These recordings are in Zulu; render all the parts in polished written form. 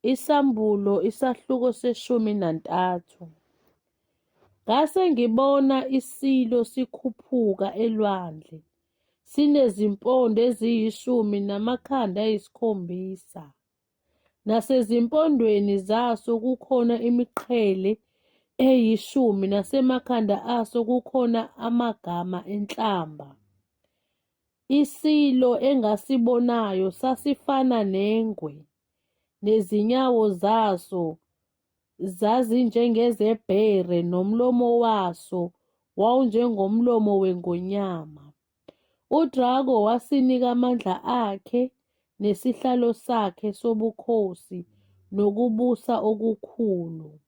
Isambulo isahluko seshumi nantathu. Ngase ngibona isilo sikhuphuka elwandle, sinezimpondo eziyishumi namakhanda ayisikhombisa, nasezimpondweni zaso kukhona imiqhele eyishumi, nasemakhanda aso kukhona amagama enhlamba. Isilo engasibonayo sasifana nengwe, nezinyawo zaso zazinjengezebhere, nomlomo waso wawunjengomlomo wengonyama. UDrago wasinika amandla akhe nesihlalo sakhe sobukhosi nokubusa okukhulu.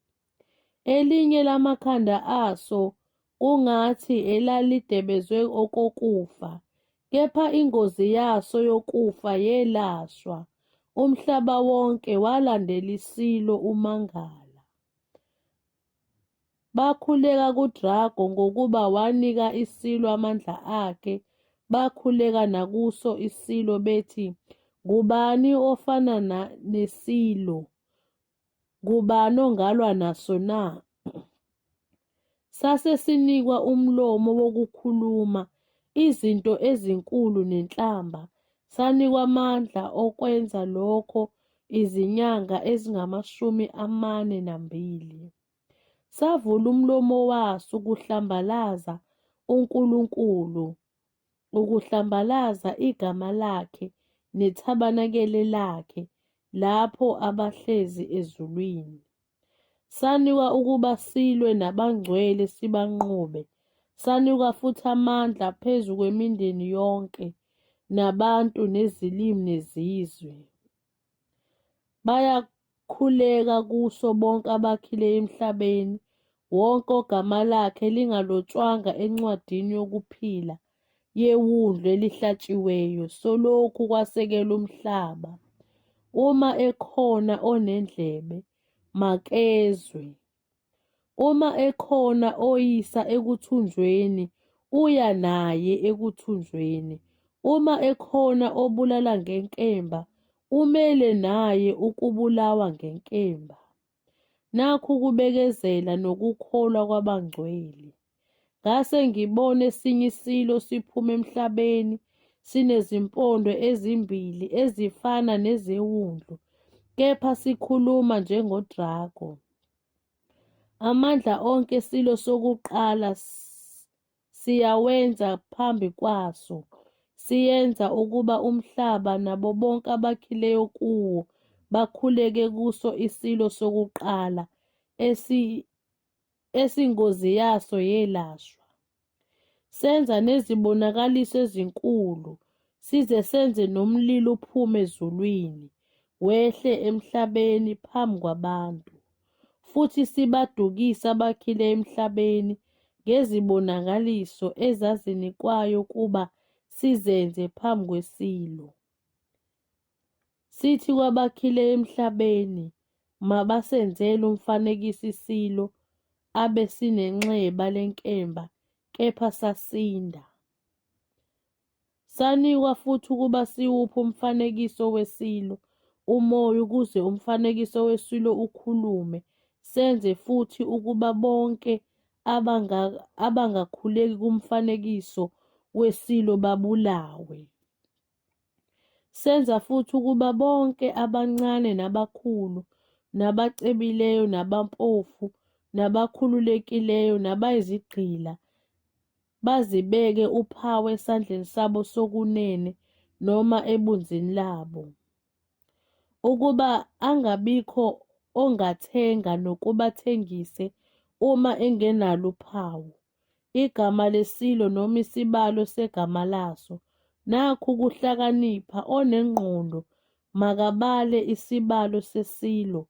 Elinye lamakhanda aso kungathi elalidebezwe okokufa, kepha ingozi yaso yokufa yelashwa. Umhlaba wonke walandela isilo umangala. Bakhuleka kuDrago ngokuba wanika isilo amandla akhe, bakhuleka nakuso isilo bethi, Ngubani ofana nesilo? Ngubani ongalwa naso na? Sase sinikwa umlomo wokukhuluma izinto ezinkulu nenhlamba, sanikwa amandla okwenza lokho izinyanga ezingamashumi amane nambili. Savula umlomo waso ukuhlambalaza uNkulunkulu, ukuhlambalaza igama lakhe nethabanakele lakhe, lapho abahlezi ezulwini. Sanikwa ukuba silwe nabangcwele sibanqobe. Sanikwa futhi amandla phezu kwemindeni yonke, nabantu nezilimi nezizwe. Bayakhuleka kuso bonke abakhileyo emhlabeni, wonke ogama lakhe lingalotshwanga encwadini yokuphila yewundlu elihlatshiweyo solokhu kwasekelwa umhlaba. Uma ekhona onendlebe, makezwe. Uma ekhona oyisa ekuthunjweni, uya naye ekuthunjweni. Uma ekhona obulala ngenkemba, umele naye ukubulawa ngenkemba. Nakhu ukubekezela nokukholwa kwabangcwele. Ngase ngibona esinye isilo siphuma emhlabeni, sinezimpondo ezimbili ezifana nezewundlu, kepha sikhuluma njengodrako. Amandla onke esilo sokuqala siyawenza phambi kwaso, siyenza ukuba umhlaba nabo bonke abakhileyo kuwo bakhuleke kuso isilo sokuqala esingozi yaso yelashwa. Senza nezibonakaliso ezinkulu, size senze nomlilo uphume ezulwini, wehle emhlabeni phambi kwabantu. Futhi sibadukise abakhile emhlabeni ngezibonakaliso ezazinikwayo ukuba sizenze phambi kwesilo. Sithi kwabakhile emhlabeni, mabasenzele umfanekiso isilo abesinenxeba lenkemba kepha sasinda. Sanikwa futhi ukuba siwuphe umfanekiso wesilo umoya ukuze umfanekiso wesilo ukhulume, senze futhi ukuba bonke abangakhuleki kumfanekiso wesilo babulawe. Senza futhi ukuba bonke abancane nabakhulu, nabacebileyo nabampofu, nabakhululekileyo nabayizigqila bazibeke uphawu esandleni sabo sokunene noma ebunzini labo, ukuba angabikho ongathenga nokuba athengise uma engenalo uphawu, igama lesilo noma isibalo segama laso. Nakhu ukuhlakanipha, onengqondo makabale isibalo sesilo,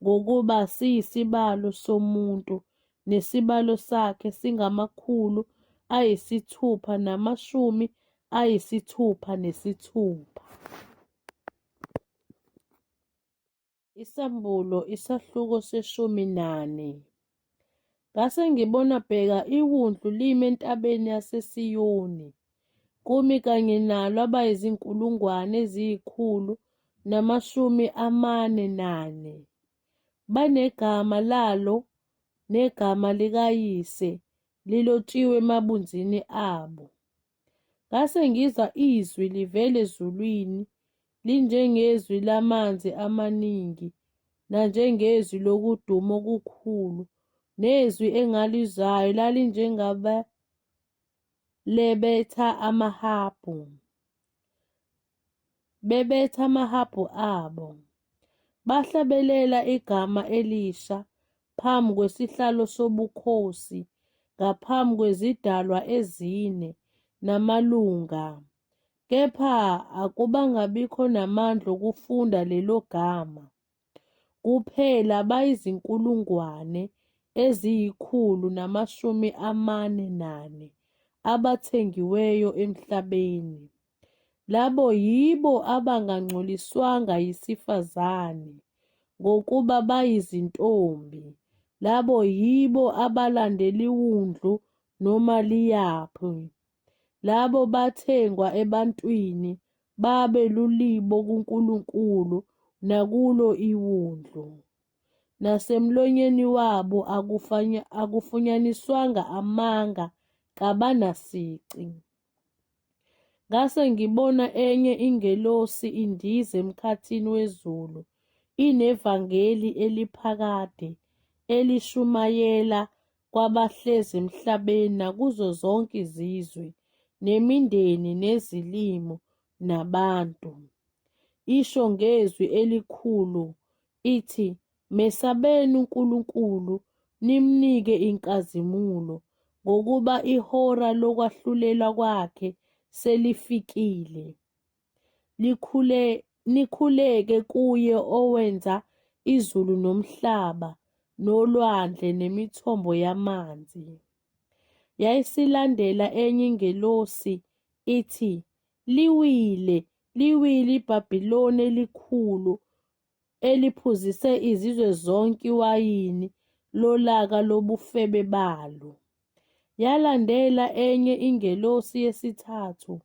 ngokuba siyisibalo somuntu, nesibalo sakhe singamakhulu ayisithupha namashumi ayisithupha nesithupha. Isambulo isahluko seshumi nane. Ngase ngibona, bheka, iWundlu limi entabeni yaseSiyoni, kumi kanye nalo abayizinkulungwane eziyikhulu 044, banegama lalo negama likaYise lilotshiwe emabunzini abo. Ngase ngizwa izwi livela ezulwini linjengezwi lamanzi amaningi nanjengezwi lokuduma okukhulu, nezwi engalizwayo lalinjengabalebetha amahabhu, bebetha amahabhu abo. Bahlabelela igama elisha phambi kwesihlalo sobukhosi, ngaphambi kwezidalwa ezine namalunga, kepha akubangabikho namandla okufunda lelo gama. Kuphela bayizinkulungwane eziyi-144 abathengiweyo emhlabeni. Labo yibo abangangcoliswanga yisifazane, ngokuba bayizintombi. Labo yibo abalandela iWundlu noma liyaphi. Labo bathengwa ebantwini, babe lulibo kuNkulunkulu nakulo iWundlu. Nasemlonyeni wabo akufunyaniswanga amanga, kabanasici. Ngase ngibona enye ingelosi indiza emkhathini wezulu, inevangeli eliphakade, elishumayela kwabahlezi emhlabeni nakuzo zonke izizwe, nemindeni, nezilimi, nabantu. Isho ngezwi elikhulu ithi, Mesabeni uNkulunkulu, nimnike inkazimulo, ngokuba ihora lokwahlulela kwakhe selifikile. Nikhuleke kuye owenza izulu nomhlaba nolwandle nemithombo yamanzi. Yayisilandela enye ingelosi ithi, Liwile, liwile iBabiloni elikhulu, eliphuzise izizwe zonke iwayini lolaka lobufebe balo. Yalandela enye ingelosi yesithathu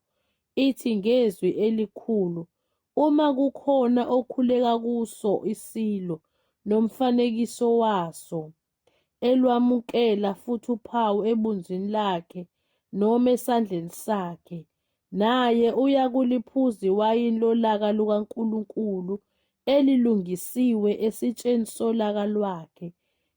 ithi ngezwi elikhulu, Uma kukhona okhuleka kuso isilo nomfanekiso waso, elwamukela futhi uphawu ebunzini lakhe noma esandleni sakhe, naye uyakuliphuza iwayini lolaka lukaNkulunkulu elilungisiwe esitsheni solaka lwakhe,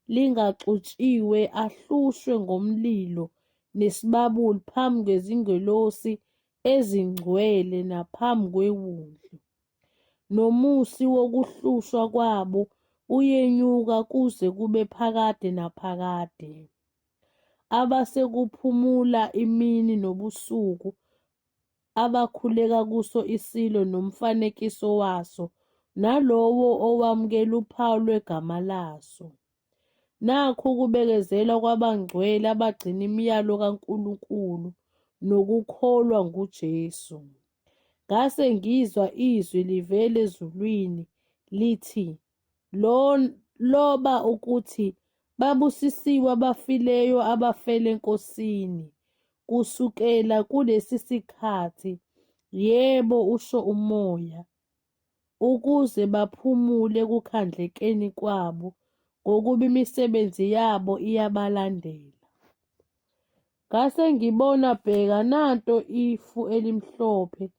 lingaxutshiwe, ahlushwe ngomlilo nesibabuli phambi kwezingelosi ezingcwele naphambi kweWundlu. Nomusi wokuhlushwa kwabo uyenyuka kuze kube phakade naphakade. Abasekuphumula imini nobusuku abakhuleka kuso isilo nomfanekiso waso nalowo owamukela uphawu lwegama laso. Nakhu ukubekezela kwabangcwele abagcina imiyalo kaNkulunkulu nokukholwa nguJesu. Ngase ngizwa izwi livela ezulwini lithi, Loba ukuthi babusisiwe abafileyo abafela eNkosini kusukela kulesi sikhathi, yebo, usho uMoya, ukuze baphumule ekukhandlekeni kwabo, ngokuba imisebenzi yabo iyabalandela. Ngase ngibona, bheka, nanto ifu elimhlophe,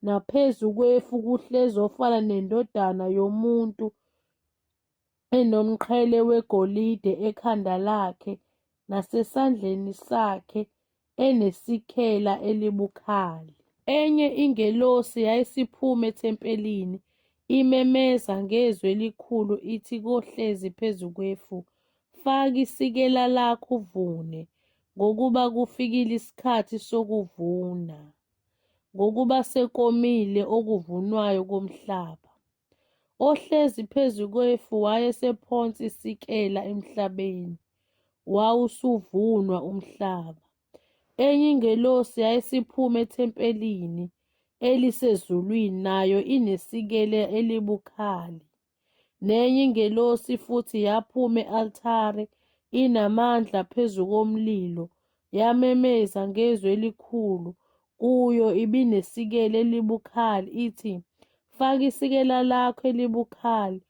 naphezu kwefu kuhlezi ofana nendodana yomuntu enomqhele wegolide ekhanda lakhe nasesandleni sakhe enesikhela elibukhali. Enye ingelosi yayisiphuma ethempelini, imemeza ngezwi elikhulu ithi kohlezi phezu kwefu, Faka isikela lakho uvune, ngokuba kufikile isikhathi sokuvuna, ngokuba sekomile okuvunwayo komhlaba. Ohlezi phezu kwefu wayesephonsa isikela emhlabeni, wawusuvunwa umhlaba. Enye ingelosi yayisiphuma ethempelini elisezulwini, nayo inesikela elibukhali. Nenye ingelosi futhi yaphuma e-altare inamandla phezu komlilo, yamemeza ngezwi elikhulu kuyo ibinesikela elibukhali, ithi, Faka isikela lakho elibukhali,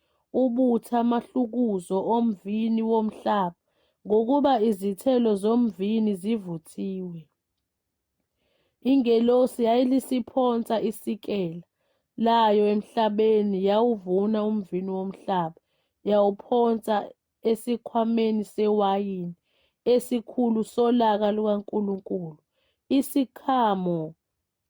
ubuthe amahlukuzo omvini womhlaba, ngokuba izithelo zomvini zivuthiwe. Ingelosi yayilisiphonsa isikela layo emhlabeni, yawuvuna umvini womhlaba, yawuphonsa esikhwameni sewayini esikhulu solaka lukaNkulunkulu. Isikhamo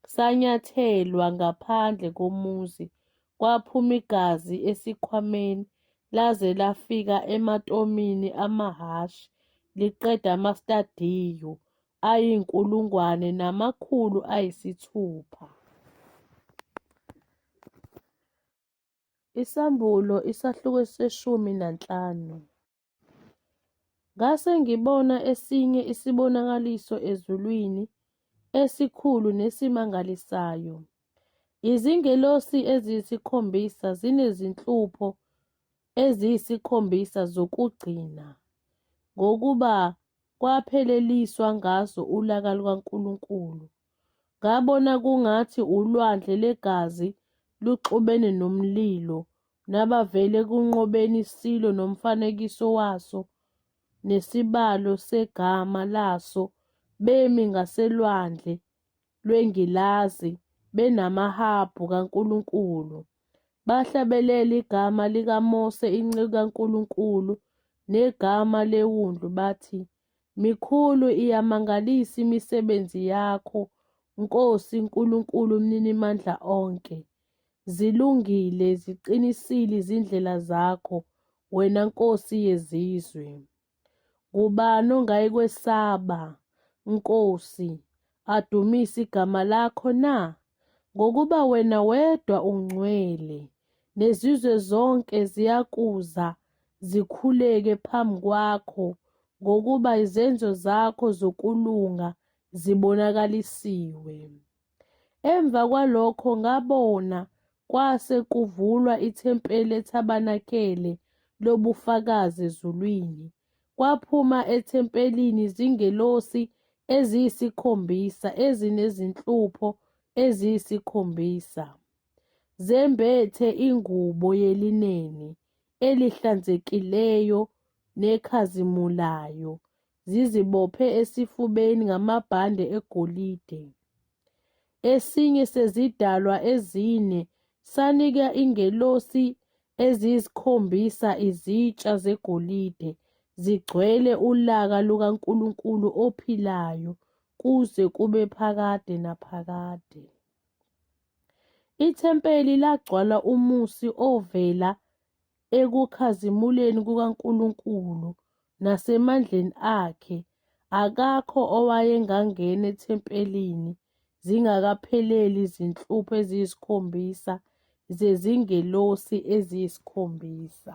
sanyathelwa ngaphandle komuzi, kwaphuma igazi esikhwameni, laze lafika ematomini amahhashi, liqeda amastadiyu ayi-1600. Isambulo isahluko 15. Ngase ngibona esinye isibonakaliso ezulwini, esikhulu nesimangalisayo, izingelosi eziyisikhombisa zinezinhlupho eziyisikhombisa zokugcina, ngokuba kwapheleliswa ngazo ulaka lukaNkulunkulu. Ngabona kungathi ulwandle lwegazi luxubene nomlilo, nabavele ekunqobeni isilo nomfanekiso waso nesibalo segama laso bemi ngaselwandle lwengilazi benamahabhu kaNkulunkulu. Bahlabelela igama likaMose inceku kaNkulunkulu negama leWundlu bathi, Mikhulu iyamangalisa imisebenzi yakho, Nkosi Nkulunkulu uMninimandla onke. Zilungile, ziqinisile izindlela zakho, wena Nkosi yezizwe. Ngubani ongayikwesaba, Nkosi, adumise igama lakho na? Ngokuba wena wedwa ungcwele, nezizwe zonke ziyakuza zikhuleke phambi kwakho, ngokuba izenzo zakho zokulunga zibonakalisiwe. Emva kwalokho ngabona kwase kuvulwa ithempeli lethabanakele lobufakazi ezulwini. Kwaphuma ethempelini izingelosi eziyisikhombisa ezinezinhlupho eziyisikhombisa, zembethe ingubo yelineni elihlanzekileyo nekhazimulayo, zizibophe esifubeni ngamabhande egolide. Esinye sezidalwa ezine sanika ingelosi eziyisikhombisa izitsha zegolide zigcwele ulaka lukaNkulunkulu ophilayo kuze kube phakade naphakade. Ithempeli lagcwala umusi ovela ekukhazimuleni kukaNkulunkulu nasemandleni akhe. Akakho owayengangena ethempelini zingakapheleli izinhlupho eziyisikhombisa zezingelosi eziyisikhombisa.